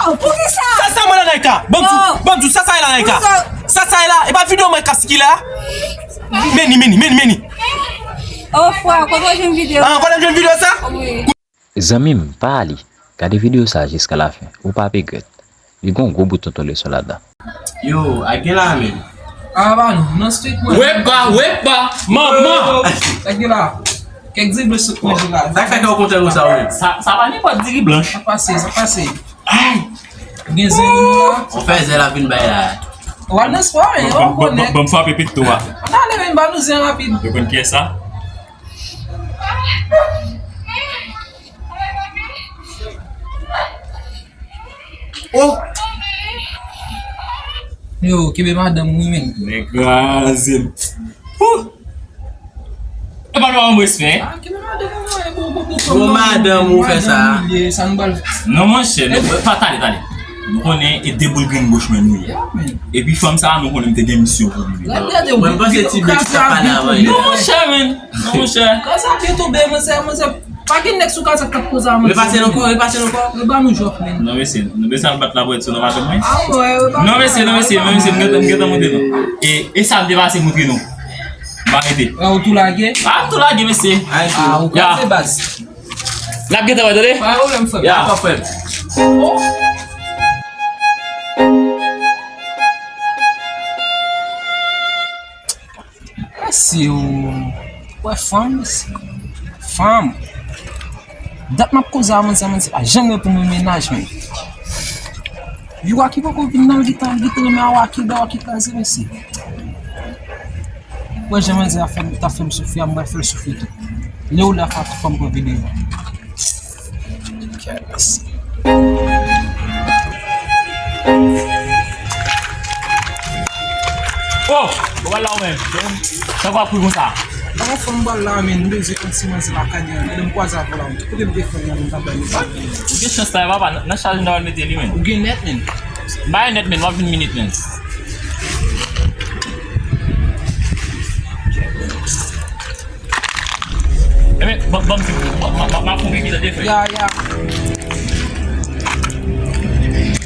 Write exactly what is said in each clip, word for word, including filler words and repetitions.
Oh, poukisa? Sa sa mwen la Naika. Ban m di w, ban m di w, sa sa e la Naika. Sa sa e la, e pa videyo mwen k ap sikile a. Meni, meni, meni, meni. Oh, frè, kote w jwenn videyo? Ah, kote w jwenn videyo sa? Wi. Zanmi m, pa ale. Gade videyo sa a jiska lafen. Ou p ap regrèt. Li gen yon gwo bout tonton leson ladan. Yo, a gen la menm. A ba nou, nan street mwen. Wepa, wepa, manman. Yo, yo, yo. Nèg yo la. Kèk diri blanch sot manje la. Sa k fè kè w kontan konsa, wi? Sa, sa pa nenpòt diri blanch. Sa pase, sa pase. Ay! Gen zen nou la. On fè zen la vin bay la. W al nan spò, men, ou konnen. Ban m frape pito a. Ann ale, men, ba nou zen rapid. Yo konn kiyès sa? Oh! Yo, kenbe madanm ou wi, men. Nèg kraze m. Huh! E pa dwa yon respè. Ah, kenbe madanm ou, non, e bon, bon, bon, bon, bon, madanm ou fè sa. Madanm ou ye, sa nou bal. Non, monchè, non, pa tale, tale. Nou konnen e de boul grenn goch mwen nou ye. Yeah, man. Epi fanm sa, nou konnen m te gen misyon pou li. Gade, gade, mwen panse ti bèt sa pale avan yè. Non, monchè, men. Non, monchè. Kò sa byen tonbe, monchè, monchè. Pa gen nèg sou kazèk k ap koze a manti. Repase l ankò, repase l ankò. Yo ba nou jòf, men. Non, mesye, nou bezwen al bat labwèt sou non madanm mwen. Ah, wè, yo ba nou. Non, mesye, non, mesye, non, mesye, m gentan, m gentan monte non. E, e sa m te pase montre nou. M pa rete. Ah, ou tou lage? Ah, m tou lage, mesye. Ah, ou kraze baz. N ap gentan wè, tande? Pa gen pwoblèm, frè m. Ya. Dakò, frè m. Mesye, ou wè fanm, mesye. Fanm. Dat m ap koze a manzè, manzè pa janm reponn mwen mennaj mwen. Yo, Waki poko vin nan, li gentan, li gentan renmen a Waki, ba Waki kraze, mesye. Wè jan manzè a fè m, ta fè m soufri a, m pral fè l soufri tou. Lè ou la, fè fè m pran videyo. Oh! Ou pral la ou menm? Sa w ap kouri konsa? Nan yon fanm m pral la, men, m bezwen konn si manzè la ka gen anyen, men m kwaze avè w la, men. Kote m te fè l la, men m t ap bay mesaj. Ou gen chans la, papa, nan, nan chaj m ta pral mete li, men. Ou gen nèt, men. M pa gen nèt, men, m ap vin minit, men. Ebyen, ban, ban m, ban, ban, ban, ban m fè yon pipi tande, frè. Ya, ya.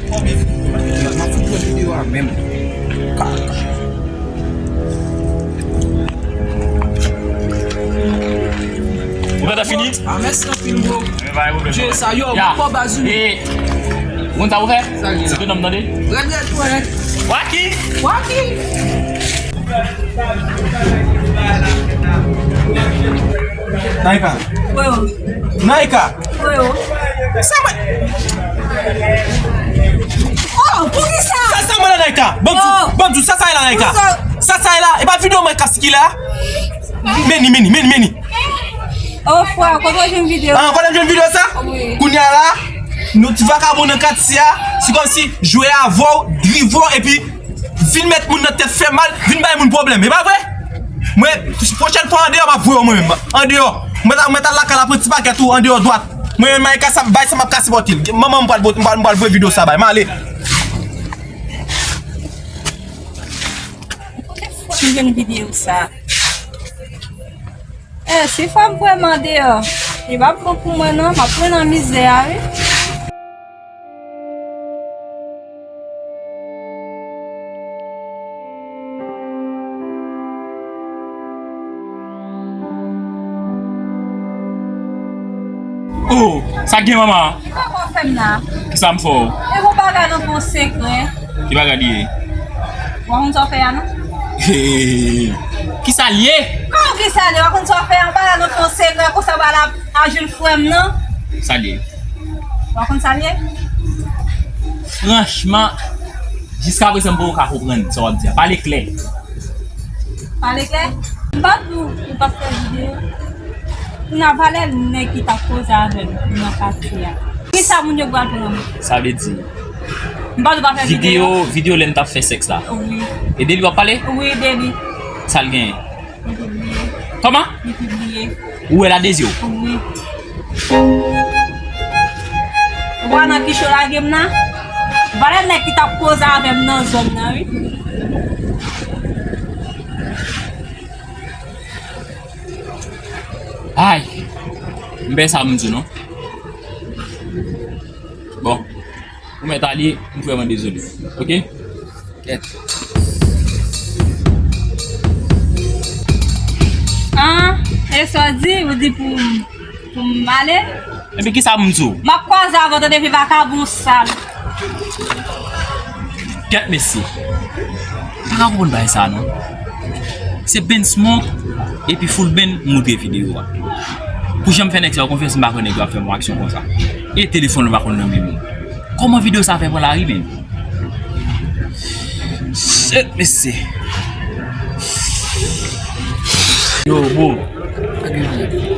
M ap fout pran videyo a menm. Ka, ka. Ou gentan fini? Ah, mèsi anpil, bro. Men pa gen pwoblèm. Dje sa, yo, m ap ba w baz ou. E, ou konn sa pou fè? Sa gen la. Se de nonm tande. Rèd, rèd, frè. Waki! Waki! Naika. Freo. Naika. Freo. Sa mwen. Oh, poukisa? Sa sa mwen la Naika. Ban m di w, ban m di w, sa sa e la Naika. Sa sa e la, e pa videyo mwen k ap sikile a. Meni, meni, meni, meni. Oh, frè, kote w jwenn videyo? Ah, kote w jwenn videyo sa? Wi. Kounye a la, nou ti vakabon nan katye a, se kòmsi jwe avè w, drive w, epi vin met moun nan tèt fè mal, vin bay moun pwoblèm. E pa vre? Mwen, pwochèn fwa andeyò, m ap voye w mwen menm. Andeyò. Mwen ta, mwen ta lakay la pran ti pakèt ou andeyò dwat. Mwen menm, m al kase, bay sa m ap kase bòtil. Manman m pral, m pral, m pral voye videyo sa bay. M ale. Kote fwa m jwenn videyo sa? Eh, si fanm vrèman deyò, li p ap bon pou mwen non, m ap pran nan mizè a wi. Oh, sa k gen manman? Ki papa w fè m la? Kisa m fè w? E gon bagay nan fon sekrè. Ki bagay li ye? Ou pa konn sa w fè a non? Hey, kisa l ye? Kòman kisa l ye? Ou pa konn sa w fè a? Bagay nan fon sekrè, konsa w al ap ajil frè m nan. Sa l ye? Ou pa konn sa l ye? Franchman, jiska prezan m poko ka konprann sa w ap di a. Pale klè. Pale klè? M pa t di w ou p ap fè videyo. Kounye a valè nèg ki t ap koze avè m nan katye a. Kisa moun yo pral pran? Sa vle di, m pa t di w pa fè videyo. Videyo, videyo lè n t ap fè sèks la. Wi. E de li w ap pale? Wi, de li. Sa l genyen? Li pibliye. Kòman? Li pibliye. Ou wè l a de zye w? Wi. Ou wè nan kicho lage m nan? Valè nèg ki t ap koze avè m nan zòn nan, wi. Ay, m pè sa pou m di w non. Bon. Mèt ale, m vrèman dezole. Oke? Kèt. An, e sa w di, ou di pou, pou m ale? Epi kisa pou m di w? M ap kwaze avè w, tande vye vakabon sal. Kèt mesye. M pa ka konprann bagay sa non. Se Ben Smoke epi Full Ben m moutre videyo a. Pou jan m fè nèg sa yo konfyans, m pa kwè nèg yo ap fè m yon aksyon konsa. E telefòn ou pa konn nan men m. Kòman videyo sa fè pran lari menm? Shit mesye. Yo bro,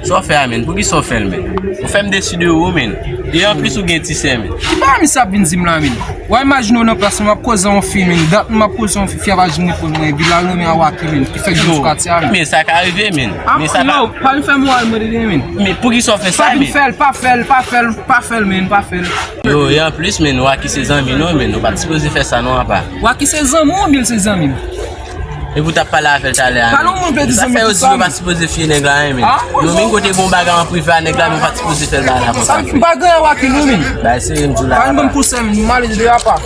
sa w fè a menm? Poukisa w fè l menm? Ou fè m desi de ou menm. E anplis ou gen ti sè menm. Ki bagay misye ap vin di m la menm? Ou imajine w nan plas mwen, m ap koze yon fi menm. Dat m ap koze yon fi, fi a pa janm reponn mwen. Epi l al renmen a Wacky menm, ki fèk vin sou katye a menm. Men sa ka rive menm. Men sa pa. Yo, pa vin fè moral mwen tande menm. Men poukisa w fè sa menm? Pa vin fè l, pa fè l, pa fè l, pa fè l menm, pa fè l. Yo, e anplis menm, Wacky se zanmi nou menm, nou pa t sipoze fè sa non apa. Wacky se zanmi w oubyen l se zanmi m? Epi w t ap pale avè l talè a. Pale yon moun vle di zanmi tout sa. Sa fè yo di yo pa sipoze fiye nèg la menm. Yo menm kote gon bagay an prive a nèg la, men w pa t sipoze fè l bagay la konsa. M pa gen Wacky non menm. Bagay serye m di w la. Pa vin ban m kout sè menm, m ale de apa.